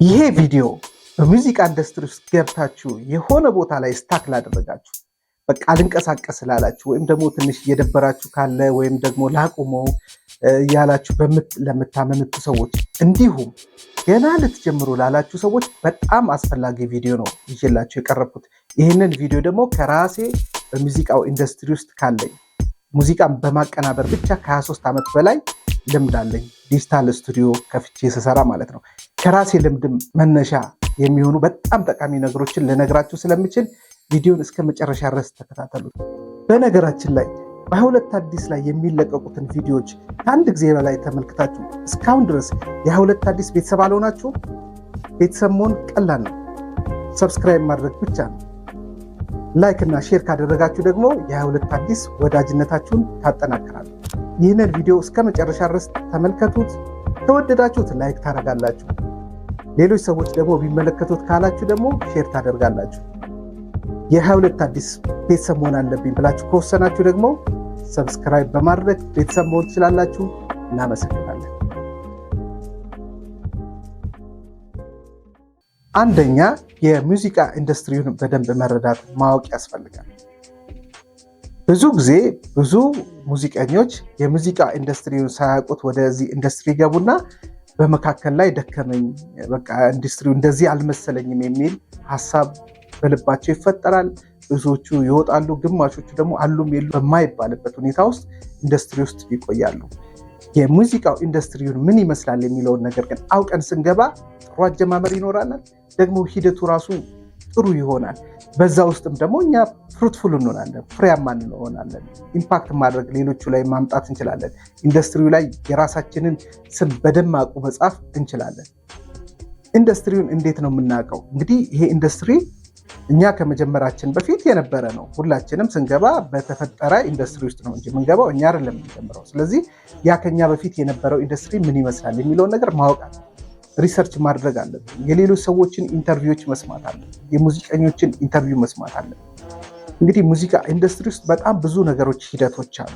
ይሄ ቪዲዮ በሙዚቃ ኢንዱስትሪ ውስጥ ገብታችሁ የሆነ ቦታ ላይ stuck ላደረጋችሁ፣ በቃ አልንቀሳቀስ ላላችሁ፣ ወይም ደግሞ ትንሽ እየደበራችሁ ካለ፣ ወይም ደግሞ ላቁመው እያላችሁ ለምታመነቱ ሰዎች፣ እንዲሁም ገና ልትጀምሩ ላላችሁ ሰዎች በጣም አስፈላጊ ቪዲዮ ነው ይዤላችሁ የቀረብኩት። ይህንን ቪዲዮ ደግሞ ከራሴ በሙዚቃው ኢንዱስትሪ ውስጥ ካለኝ፣ ሙዚቃን በማቀናበር ብቻ ከ23 ዓመት በላይ ልምድ አለኝ። ዲጂታል ስቱዲዮ ከፍቼ ስሰራ ማለት ነው። ከራሴ ልምድም መነሻ የሚሆኑ በጣም ጠቃሚ ነገሮችን ልነግራችሁ ስለምችል ቪዲዮን እስከ መጨረሻ ድረስ ተከታተሉት። በነገራችን ላይ በ22 አዲስ ላይ የሚለቀቁትን ቪዲዮዎች ከአንድ ጊዜ በላይ ተመልክታችሁ እስካሁን ድረስ የ22 አዲስ ቤተሰብ አልሆናችሁ፣ ቤተሰብ መሆን ቀላል ነው። Subscribe ማድረግ ብቻ ነው። Like እና share ካደረጋችሁ ደግሞ የ22 አዲስ ወዳጅነታችሁን ታጠናክራላችሁ። ይህንን ቪዲዮ እስከ መጨረሻ ድረስ ተመልከቱት። ከወደዳችሁት like ታደርጋላችሁ። ሌሎች ሰዎች ደግሞ ቢመለከቱት ካላችሁ ደግሞ share ታደርጋላችሁ። የ22 አዲስ ቤተሰብ መሆን አለብኝ ብላችሁ ከወሰናችሁ ደግሞ subscribe በማድረግ ቤተሰብ መሆን ትችላላችሁ። እናመሰግናለን። አንደኛ፣ የሙዚቃ ኢንዱስትሪውን በደንብ መረዳት፣ ማወቅ ያስፈልጋል። ብዙ ጊዜ ብዙ ሙዚቀኞች የሙዚቃ ኢንዱስትሪውን ሳያውቁት ወደዚህ ኢንዱስትሪ ይገቡና በመካከል ላይ ደከመኝ፣ በቃ ኢንዱስትሪው እንደዚህ አልመሰለኝም የሚል ሀሳብ በልባቸው ይፈጠራል። ብዙዎቹ ይወጣሉ፣ ግማሾቹ ደግሞ አሉም የሉ በማይባልበት ሁኔታ ውስጥ ኢንዱስትሪ ውስጥ ይቆያሉ። የሙዚቃው ኢንዱስትሪውን ምን ይመስላል የሚለውን ነገር ግን አውቀን ስንገባ ጥሩ አጀማመር ይኖራናል። ደግሞ ሂደቱ ራሱ ጥሩ ይሆናል። በዛ ውስጥም ደግሞ እኛ fruitful እንሆናለን፣ ፍሬያማ እንሆናለን። Impact ማድረግ፣ ሌሎቹ ላይ ማምጣት እንችላለን። ኢንዱስትሪው ላይ የራሳችንን ስም በደማቁ መጻፍ እንችላለን። ኢንዱስትሪውን እንዴት ነው የምናውቀው? እንግዲህ ይሄ ኢንዱስትሪ እኛ ከመጀመራችን በፊት የነበረ ነው። ሁላችንም ስንገባ በተፈጠረ ኢንዱስትሪ ውስጥ ነው እንጂ የምንገባው እኛ አይደለም የምንጀምረው። ስለዚህ ያ ከኛ በፊት የነበረው ኢንዱስትሪ ምን ይመስላል የሚለውን ነገር ማወቅ አለብን። Research ማድረግ አለብን። የሌሎች ሰዎችን interview ዎች መስማት አለብን። የሙዚቀኞችን interview መስማት አለብን። እንግዲህ ሙዚቃ ኢንዱስትሪ ውስጥ በጣም ብዙ ነገሮች፣ ሂደቶች አሉ።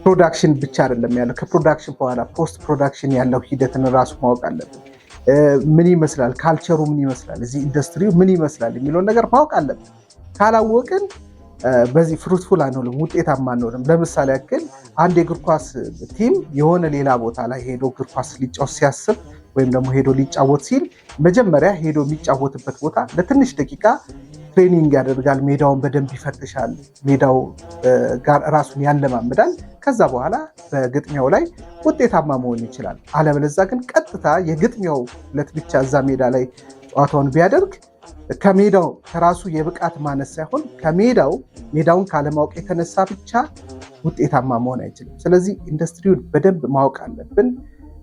Production ብቻ አይደለም ያለው። ከ production በኋላ post production ያለው ሂደትን ራሱ ማወቅ አለብን። ምን ይመስላል፣ culture ኡ ምን ይመስላል፣ እዚህ ኢንዱስትሪው ምን ይመስላል የሚለውን ነገር ማወቅ አለብን። ካላወቅን በዚህ fruitful አንሆንም፣ ውጤታማ አንሆንም። ለምሳሌ ያክል አንድ የእግር ኳስ team የሆነ ሌላ ቦታ ላይ ሄዶ እግር ኳስ ሊጫወት ሲያስብ ወይም ደግሞ ሄዶ ሊጫወት ሲል መጀመሪያ ሄዶ የሚጫወትበት ቦታ ለትንሽ ደቂቃ training ያደርጋል። ሜዳውን በደንብ ይፈትሻል። ሜዳው ጋር ራሱን ያለማምዳል። ከዛ በኋላ በግጥሚያው ላይ ውጤታማ መሆን ይችላል። አለበለዛ ግን ቀጥታ የግጥሚያው ዕለት ብቻ እዛ ሜዳ ላይ ጨዋታውን ቢያደርግ ከሜዳው ከራሱ የብቃት ማነስ ሳይሆን ከሜዳው ሜዳውን ካለማወቅ የተነሳ ብቻ ውጤታማ መሆን አይችልም። ስለዚህ ኢንዱስትሪውን በደንብ ማወቅ አለብን።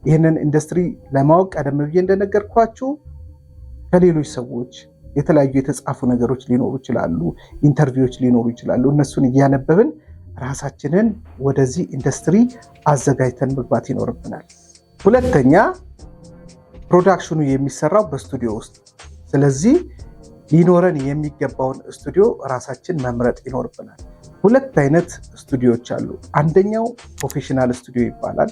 ይህንን ኢንዱስትሪ ለማወቅ ቀደም ብዬ እንደነገርኳችሁ ከሌሎች ሰዎች የተለያዩ የተጻፉ ነገሮች ሊኖሩ ይችላሉ፣ interview ዎች ሊኖሩ ይችላሉ። እነሱን እያነበብን ራሳችንን ወደዚህ ኢንዱስትሪ አዘጋጅተን መግባት ይኖርብናል። ሁለተኛ፣ production ኑ የሚሰራው በስቱዲዮ ውስጥ። ስለዚህ ሊኖረን የሚገባውን ስቱዲዮ ራሳችን መምረጥ ይኖርብናል። ሁለት አይነት ስቱዲዮዎች አሉ። አንደኛው professional studio ይባላል።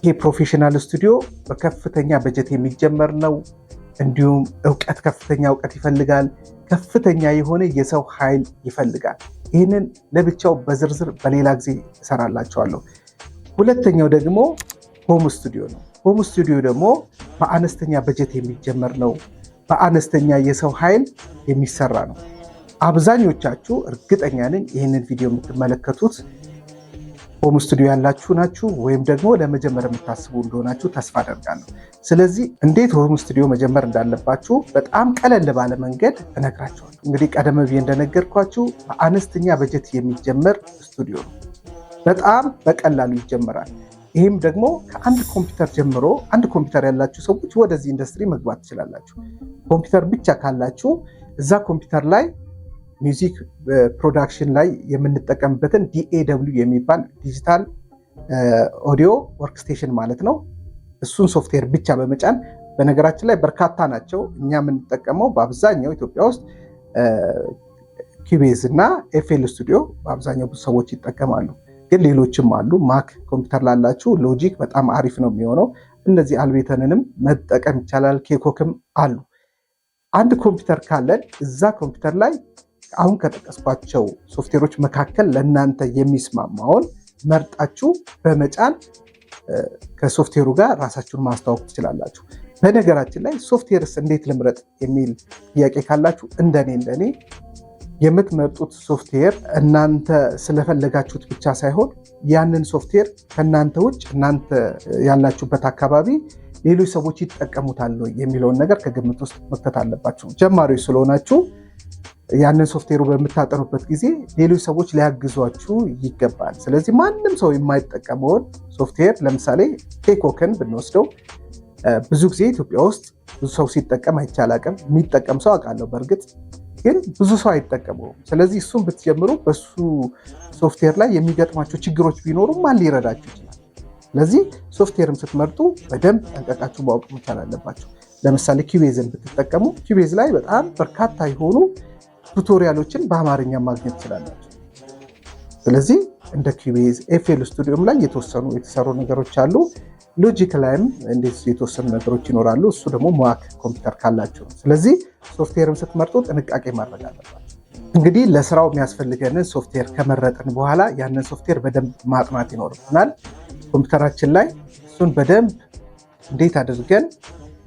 ይሄ professional studio በከፍተኛ በጀት የሚጀመር ነው። እንዲሁም እውቀት፣ ከፍተኛ እውቀት ይፈልጋል። ከፍተኛ የሆነ የሰው ኃይል ይፈልጋል። ይህንን ለብቻው በዝርዝር በሌላ ጊዜ እሰራላችኋለሁ። ሁለተኛው ደግሞ home studio ነው። Home studio ደግሞ በአነስተኛ በጀት የሚጀመር ነው። በአነስተኛ የሰው ኃይል የሚሰራ ነው። አብዛኞቻችሁ እርግጠኛ ነኝ ይህንን ቪዲዮ የምትመለከቱት home studio ያላችሁ ናችሁ ወይም ደግሞ ለመጀመር የምታስቡ እንደሆናችሁ ተስፋ አደርጋለሁ። ስለዚህ እንዴት home studio መጀመር እንዳለባችሁ በጣም ቀለል ባለ መንገድ እነግራችኋለሁ። እንግዲህ ቀደም ብዬ እንደነገርኳችሁ በአነስተኛ በጀት የሚጀመር ስቱዲዮ ነው። በጣም በቀላሉ ይጀመራል። ይህም ደግሞ ከአንድ ኮምፒውተር ጀምሮ፣ አንድ ኮምፒውተር ያላችሁ ሰዎች ወደዚህ ኢንዱስትሪ መግባት ትችላላችሁ። ኮምፒውተር ብቻ ካላችሁ እዛ ኮምፒውተር ላይ music production ላይ የምንጠቀምበትን DAW የሚባል፣ digital audio workstation ማለት ነው። እሱን ሶፍትዌር ብቻ በመጫን፣ በነገራችን ላይ በርካታ ናቸው። እኛ የምንጠቀመው በአብዛኛው ኢትዮጵያ ውስጥ Cubase እና FL Studio በአብዛኛው ብዙ ሰዎች ይጠቀማሉ። ግን ሌሎችም አሉ። Mac ኮምፒውተር ላላችሁ Logic በጣም አሪፍ ነው የሚሆነው። እነዚህ Ableton ንም መጠቀም ይቻላል። Cakewalk ም አሉ። አንድ ኮምፒውተር ካለን እዛ ኮምፒውተር ላይ አሁን ከጠቀስኳቸው ሶፍትዌሮች መካከል ለእናንተ የሚስማማውን መርጣችሁ በመጫን ከሶፍትዌሩ ጋር ራሳችሁን ማስተዋወቅ ትችላላችሁ። በነገራችን ላይ ሶፍትዌርስ እንዴት ልምረጥ የሚል ጥያቄ ካላችሁ እንደኔ የምትመርጡት ሶፍትዌር እናንተ ስለፈለጋችሁት ብቻ ሳይሆን ያንን ሶፍትዌር ከእናንተ ውጭ እናንተ ያላችሁበት አካባቢ ሌሎች ሰዎች ይጠቀሙታል የሚለውን ነገር ከግምት ውስጥ መክተት አለባችሁ። ጀማሪዎች ስለሆናችሁ ያንን ሶፍትዌሩ በምታጠኑበት ጊዜ ሌሎች ሰዎች ሊያግዟችሁ ይገባል። ስለዚህ ማንም ሰው የማይጠቀመውን ሶፍትዌር ለምሳሌ Cakewalk ን ብንወስደው ብዙ ጊዜ ኢትዮጵያ ውስጥ ብዙ ሰው ሲጠቀም አይቼ አላቅም። የሚጠቀም ሰው አውቃለሁ በእርግጥ ግን ብዙ ሰው አይጠቀመውም። ስለዚህ እሱን ብትጀምሩ በሱ ሶፍትዌር ላይ የሚገጥማቸው ችግሮች ቢኖሩ ማን ሊረዳችሁ ይችላል? ስለዚህ ሶፍትዌርም ስትመርጡ በደንብ ጠንቀቃችሁ ማወቅ መቻል አለባችሁ። ለምሳሌ Cubase ን ብትጠቀሙ Cubase ላይ በጣም በርካታ የሆኑ tutorial ኦችን በአማርኛ ማግኘት ትችላላችሁ። ስለዚህ እንደ Cubase፣ FL Studio ም ላይ የተወሰኑ የተሰሩ ነገሮች አሉ። Logic ላይም እንደዚህ የተወሰኑ ነገሮች ይኖራሉ። እሱ ደግሞ Mac ኮምፒውተር ካላችሁ ነው። ስለዚህ ሶፍትዌርም ስትመርጡ ጥንቃቄ ማድረግ አለባችሁ። እንግዲህ ለስራው የሚያስፈልገንን ሶፍትዌር ከመረጥን በኋላ ያንን ሶፍትዌር በደንብ ማጥናት ይኖርብናል። ኮምፒውተራችን ላይ እሱን በደንብ እንዴት አድርገን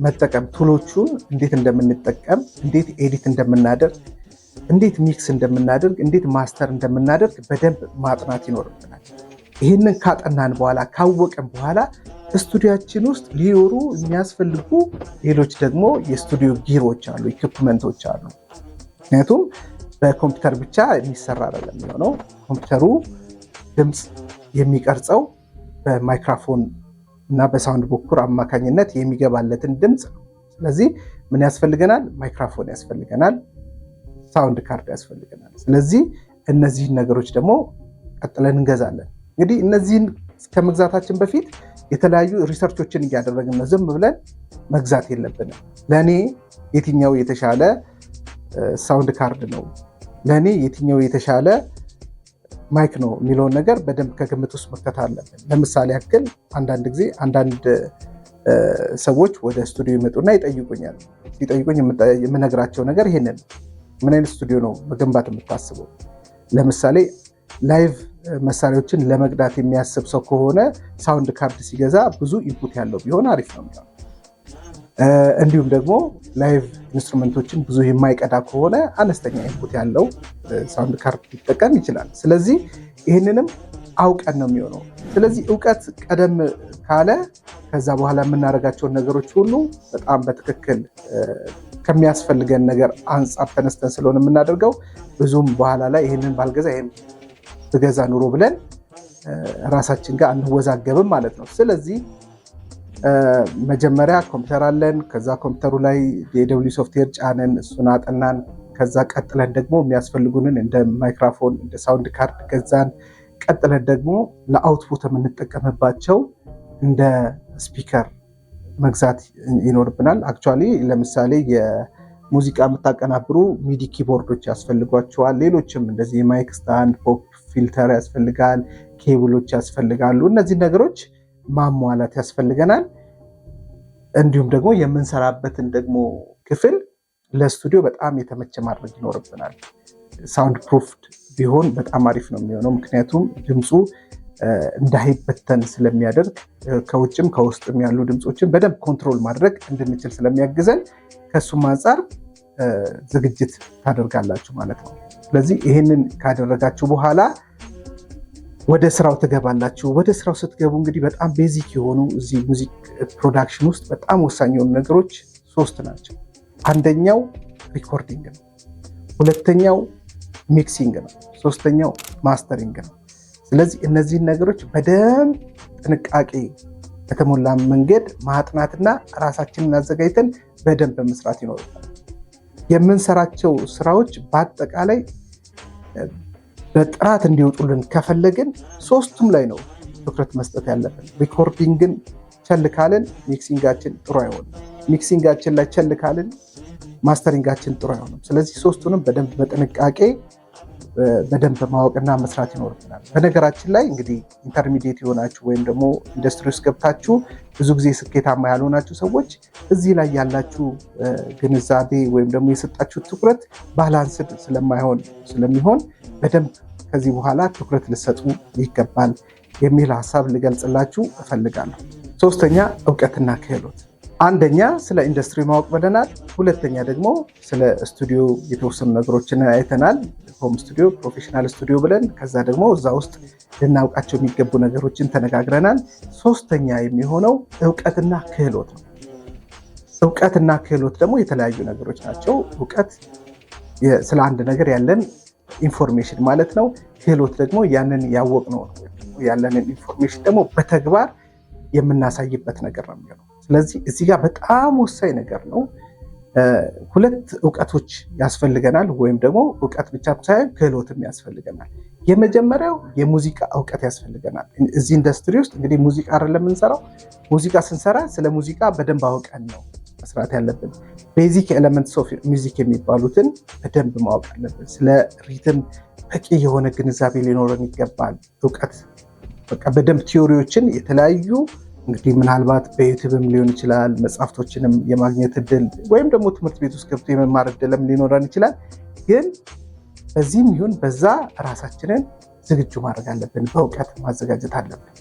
መጠቀም፣ tool ኦቹን እንዴት እንደምንጠቀም፣ እንዴት edit እንደምናደርግ፣ እንዴት mix እንደምናደርግ፣ እንዴት master እንደምናደርግ በደንብ ማጥናት ይኖርብናል። ይህንን ካጠናን በኋላ፣ ካወቅን በኋላ ስቱዲያችን ውስጥ ሊኖሩ የሚያስፈልጉ ሌሎች ደግሞ የስቱዲዮ gear ኦች አሉ፣ equipment ኦች አሉ። ምክንያቱም በኮምፒውተር ብቻ የሚሰራ አይደለም የሚሆነው። ኮምፒውተሩ ድምፅ የሚቀርጸው በማይክራፎን እና በ sound በኩል አማካኝነት የሚገባለትን ድምፅ ነው። ስለዚህ ምን ያስፈልገናል? ማይክራፎን ያስፈልገናል፣ sound card ያስፈልገናል። ስለዚህ እነዚህን ነገሮች ደግሞ ቀጥለን እንገዛለን። እንግዲህ እነዚህን ከመግዛታችን በፊት የተለያዩ research ኦችን እያደረግን ነው። ዝም ብለን መግዛት የለብንም። ለእኔ የትኛው የተሻለ sound card ነው፣ ለእኔ የትኛው የተሻለ mic ነው የሚለውን ነገር በደንብ ከግምት ውስጥ መክተት አለብን። ለምሳሌ ያክል አንዳንድ ጊዜ አንዳንድ ሰዎች ወደ ስቱዲዮ ይመጡና ይጠይቁኛል። ሲጠይቁኝ የምነግራቸው ነገር ይሄንን ነው። ምን አይነት ስቱዲዮ ነው መገንባት የምታስበው? ለምሳሌ live መሳሪያዎችን ለመቅዳት የሚያስብ ሰው ከሆነ sound card ሲገዛ ብዙ input ያለው ቢሆን አሪፍ ነው። እንዲሁም ደግሞ live instrument ኦችን ብዙ የማይቀዳ ከሆነ አነስተኛ input ያለው sound card ሊጠቀም ይችላል። ስለዚህ ይህንንም አውቀን ነው የሚሆነው። ስለዚህ እውቀት ቀደም ካለ ከዛ በኋላ የምናደርጋቸውን ነገሮች ሁሉ በጣም በትክክል ከሚያስፈልገን ነገር አንጻር ተነስተን ስለሆነ የምናደርገው ብዙም በኋላ ላይ ይህንን ባልገዛ ይህን ብገዛ ኑሮ ብለን ራሳችን ጋር አንወዛገብም ማለት ነው። ስለዚህ መጀመሪያ ኮምፒውተር አለን። ከዛ ኮምፒውተሩ ላይ DAW software ጫንን፣ እሱን አጠናን። ከዛ ቀጥለን ደግሞ የሚያስፈልጉንን እንደ ማይክራፎን፣ እንደ sound card ገዛን። ቀጥለን ደግሞ ለ output የምንጠቀምባቸው እንደ speaker መግዛት ይኖርብናል። Actually ለምሳሌ የሙዚቃ የምታቀናብሩ MIDI keyboard ኦች ያስፈልጓቸዋል። ሌሎችም እንደዚህ የ mic stand፣ pop filter ያስፈልጋል፣ ኬብሎች ያስፈልጋሉ። እነዚህ ነገሮች ማሟላት ያስፈልገናል። እንዲሁም ደግሞ የምንሰራበትን ደግሞ ክፍል ለስቱዲዮ በጣም የተመቸ ማድረግ ይኖርብናል። Sound proofed ቢሆን በጣም አሪፍ ነው የሚሆነው። ምክንያቱም ድምፁ እንዳይበተን ስለሚያደርግ ከውጭም ከውስጥም ያሉ ድምፆችን በደንብ control ማድረግ እንድንችል ስለሚያግዘን ከእሱም አንጻር ዝግጅት ታደርጋላችሁ ማለት ነው። ስለዚህ ይህንን ካደረጋችሁ በኋላ ወደ ስራው ትገባላችሁ። ወደ ስራው ስትገቡ እንግዲህ በጣም basic የሆኑ እዚህ music production ውስጥ በጣም ወሳኝ የሆኑ ነገሮች ሶስት ናቸው። አንደኛው recording ነው። ሁለተኛው mixing ነው። ሶስተኛው mastering ነው። ስለዚህ እነዚህን ነገሮች በደንብ ጥንቃቄ በተሞላ መንገድ ማጥናትና ራሳችንን አዘጋጅተን በደንብ መስራት ይኖርብናል። የምንሰራቸው ስራዎች በአጠቃላይ በጥራት እንዲወጡልን ከፈለግን ሶስቱም ላይ ነው ትኩረት መስጠት ያለብን። Recording ን ቸል ካልን mixing ኣችን ጥሩ አይሆንም። Mixing ኣችን ላይ ቸል ካልን mastering ኣችን ጥሩ አይሆንም። ስለዚህ ሶስቱንም በደንብ በጥንቃቄ በደንብ ማወቅና መስራት ይኖርብናል። በነገራችን ላይ እንግዲህ intermediate የሆናችሁ ወይም ደግሞ ኢንዱስትሪ ውስጥ ገብታችሁ ብዙ ጊዜ ስኬታማ ያልሆናችሁ ሰዎች እዚህ ላይ ያላችሁ ግንዛቤ ወይም ደግሞ የሰጣችሁ ትኩረት balanced ስለማይሆን ስለሚሆን በደንብ ከዚህ በኋላ ትኩረት ልትሰጡ ይገባል የሚል ሀሳብ ልገልጽላችሁ እፈልጋለሁ። ሶስተኛ፣ እውቀትና ክህሎት። አንደኛ ስለ ኢንዱስትሪ ማወቅ ብለናል። ሁለተኛ ደግሞ ስለ ስቱዲዮ የተወሰኑ ነገሮችን አይተናል። Home studio፣ professional studio ብለን ከዛ ደግሞ እዛ ውስጥ ልናውቃቸው የሚገቡ ነገሮችን ተነጋግረናል። ሶስተኛ የሚሆነው እውቀትና ክህሎት ነው። እውቀትና ክህሎት ደግሞ የተለያዩ ነገሮች ናቸው። እውቀት ስለ አንድ ነገር ያለን information ማለት ነው። ክህሎት ደግሞ ያንን ያወቅነው ያለንን information ደግሞ በተግባር የምናሳይበት ነገር ነው የሚሆነው። ስለዚህ እዚህ ጋር በጣም ወሳኝ ነገር ነው። ሁለት እውቀቶች ያስፈልገናል፣ ወይም ደግሞ እውቀት ብቻ ሳይሆን ክህሎትም ያስፈልገናል። የመጀመሪያው የሙዚቃ እውቀት ያስፈልገናል። እዚህ ኢንዱስትሪ ውስጥ እንግዲህ ሙዚቃ አይደለም የምንሰራው። ሙዚቃ ስንሰራ ስለ ሙዚቃ በደንብ አውቀን ነው መስራት ያለብን። Basic elements of music የሚባሉትን በደንብ ማወቅ አለብን። ስለ rhythm በቂ የሆነ ግንዛቤ ሊኖረን ይገባል። እውቀት በቃ በደንብ theory ዎችን የተለያዩ እንግዲህ ምናልባት በ YouTube ም ሊሆን ይችላል፣ መጽሐፍቶችንም የማግኘት እድል ወይም ደግሞ ትምህርት ቤት ውስጥ ገብቶ የመማር እድልም ሊኖረን ይችላል። ግን በዚህም ይሁን በዛ ራሳችንን ዝግጁ ማድረግ አለብን፣ በእውቀት ማዘጋጀት አለብን።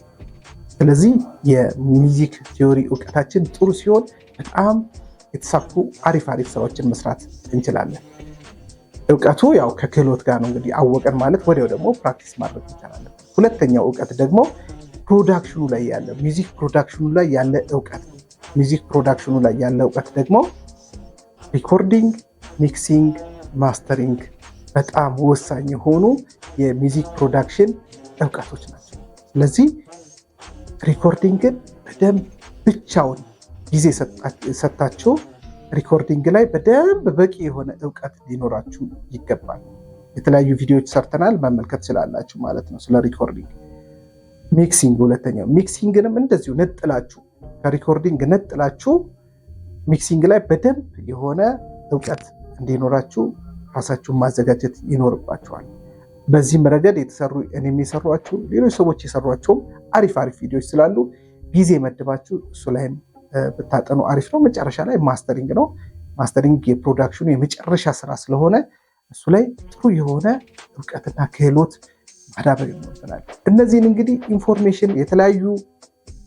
ስለዚህ የ music theory እውቀታችን ጥሩ ሲሆን በጣም የተሳኩ አሪፍ አሪፍ ስራዎችን መስራት እንችላለን። እውቀቱ ያው ከክህሎት ጋር ነው። እንግዲህ አወቀን ማለት ወዲያው ደግሞ practice ማድረግ ይቻላል። ሁለተኛው እውቀት ደግሞ production ኑ ላይ ያለ፣ music production ኑ ላይ ያለ እውቀት ነው። Music production ኑ ላይ ያለ እውቀት ደግሞ recording፣ mixing፣ mastering በጣም ወሳኝ የሆኑ የ music production እውቀቶች ናቸው። ስለዚህ recording ን በደንብ ብቻውን ጊዜ ሰጥታችሁ recording ላይ በደንብ በቂ የሆነ እውቀት ሊኖራችሁ ይገባል። የተለያዩ ቪዲዮዎች ሰርተናል፣ መመልከት ትችላላችሁ ማለት ነው ስለ recording። Mixing ሁለተኛው፣ mixing ንም እንደዚሁ ነጥላችሁ፣ ከ recording ነጥላችሁ mixing ላይ በደንብ የሆነ እውቀት እንዲኖራችሁ ራሳችሁን ማዘጋጀት ይኖርባችኋል። በዚህም ረገድ የተሰሩ፣ እኔም የሰራኋቸው፣ ሌሎች ሰዎች የሰሯቸውም አሪፍ አሪፍ ቪዲዮዎች ስላሉ ጊዜ መድባችሁ እሱ ላይም ብታጠኑ አሪፍ ነው። መጨረሻ ላይ mastering ነው። Mastering የ production ኑ የመጨረሻ ስራ ስለሆነ እሱ ላይ ጥሩ የሆነ እውቀትና ክህሎት ማዳበር ይኖርብናል። እነዚህን እንግዲህ information የተለያዩ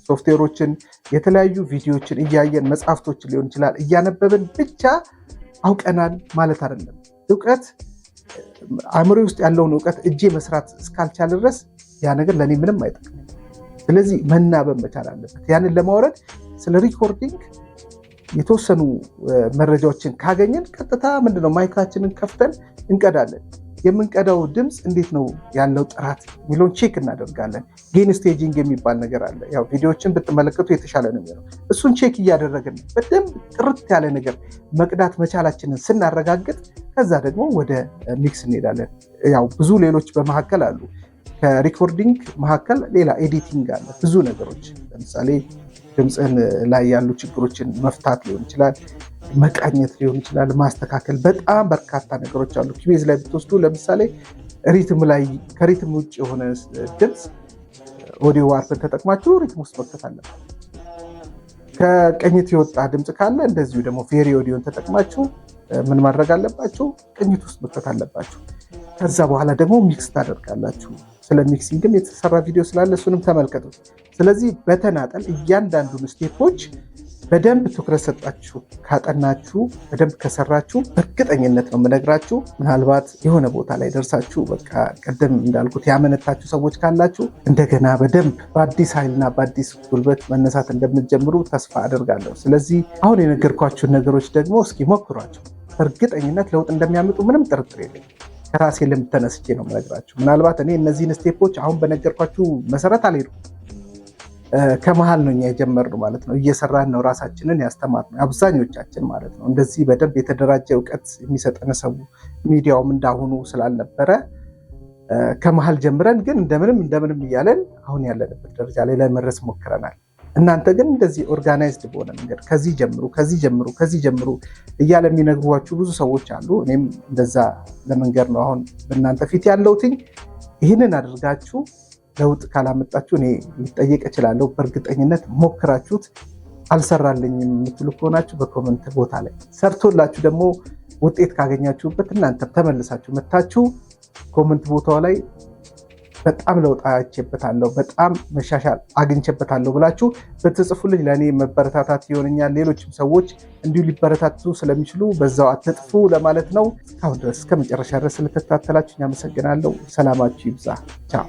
ሶፍትዌሮችን፣ የተለያዩ ቪዲዮዎችን እያየን፣ መጽሐፍቶችን ሊሆን ይችላል እያነበብን ብቻ አውቀናል ማለት አይደለም። እውቀት አእምሮ ውስጥ ያለውን እውቀት እጄ መስራት እስካልቻለ ድረስ ያ ነገር ለእኔ ምንም አይጠቅምም። ስለዚህ መናበብ መቻል አለበት። ያንን ለማውረድ ስለ recording የተወሰኑ መረጃዎችን ካገኘን ቀጥታ ምንድነው mic ኣችንን ከፍተን እንቀዳለን። የምንቀዳው ድምፅ እንዴት ነው ያለው ጥራት የሚለውን check እናደርጋለን። Gain staging የሚባል ነገር አለ። ያው ቪዲዮዎችን ብትመለከቱ የተሻለ ነው የሚሆነው። እሱን check እያደረግን በደንብ ጥርት ያለ ነገር መቅዳት መቻላችንን ስናረጋግጥ ከዛ ደግሞ ወደ mix እንሄዳለን። ያው ብዙ ሌሎች በመካከል አሉ። ከ recording መካከል ሌላ editing አለ። ብዙ ነገሮች፣ ለምሳሌ ድምፅን ላይ ያሉ ችግሮችን መፍታት ሊሆን ይችላል፣ መቃኘት ሊሆን ይችላል፣ ማስተካከል፣ በጣም በርካታ ነገሮች አሉ። Cubase ላይ ብትወስዱ ለምሳሌ rhythm ላይ ከ rhythm ውጭ የሆነ ድምፅ audio warp ን ተጠቅማችሁ rhythm ውስጥ መክተት አለባችሁ። ከቅኝት የወጣ ድምፅ ካለ እንደዚሁ ደግሞ VariAudio ን ተጠቅማችሁ ምን ማድረግ አለባችሁ? ቅኝት ውስጥ መክተት አለባችሁ። ከዛ በኋላ ደግሞ mix ታደርጋላችሁ። ስለ mixing ም የተሰራ ቪዲዮ ስላለ እሱንም ተመልከቱት። ስለዚህ በተናጠል እያንዳንዱን step ኦች በደንብ ትኩረት ሰጣችሁ ካጠናችሁ፣ በደንብ ከሰራችሁ፣ በእርግጠኝነት ነው የምነግራችሁ፣ ምናልባት የሆነ ቦታ ላይ ደርሳችሁ በቃ ቅድም እንዳልኩት ያመነታችሁ ሰዎች ካላችሁ እንደገና በደንብ በአዲስ ኃይልና በአዲስ ጉልበት መነሳት እንደምትጀምሩ ተስፋ አደርጋለሁ። ስለዚህ አሁን የነገርኳችሁን ነገሮች ደግሞ እስኪ ሞክሯቸው። በእርግጠኝነት ለውጥ እንደሚያመጡ ምንም ጥርጥር የለኝም። ከራሴ ልምድ ተነስቼ ነው የምነግራችሁ። ምናልባት እኔ እነዚህን step ኦች አሁን በነገርኳችሁ መሰረት አልሄድኩም። ከመሀል ነው እኛ የጀመርነው ማለት ነው። እየሰራን ነው ራሳችንን ያስተማርነው አብዛኞቻችን ማለት ነው። እንደዚህ በደንብ የተደራጀ እውቀት የሚሰጠን ሰው፣ ሚዲያውም እንዳሁኑ ስላልነበረ ከመሀል ጀምረን ግን እንደምንም እንደምንም እያለን አሁን ያለንበት ደረጃ ላይ ለመድረስ ሞክረናል። እናንተ ግን እንደዚህ organized በሆነ መንገድ ከዚህ ጀምሩ፣ ከዚህ ጀምሩ፣ ከዚህ ጀምሩ እያለ የሚነግሯችሁ ብዙ ሰዎች አሉ። እኔም እንደዛ ለመንገር ነው አሁን በእናንተ ፊት ያለሁትኝ። ይህንን አድርጋችሁ ለውጥ ካላመጣችሁ እኔ ልጠየቅ እችላለሁ። በእርግጠኝነት ሞክራችሁት አልሰራልኝም የምትሉ ከሆናችሁ በ comment ቦታ ላይ፣ ሰርቶላችሁ ደግሞ ውጤት ካገኛችሁበት እናንተም ተመልሳችሁ መታችሁ comment ቦታው ላይ በጣም ለውጥ አይቼበታለሁ፣ በጣም መሻሻል አግኝቼበታለሁ ብላችሁ ብትጽፉልኝ ለእኔ መበረታታት ይሆነኛል። ሌሎችም ሰዎች እንዲሁ ሊበረታቱ ስለሚችሉ በዛው አትጥፉ ለማለት ነው። እስካሁን ድረስ እስከ መጨረሻ ድረስ ስለተከታተላችሁ አመሰግናለሁ። ሰላማችሁ ይብዛ። ቻው።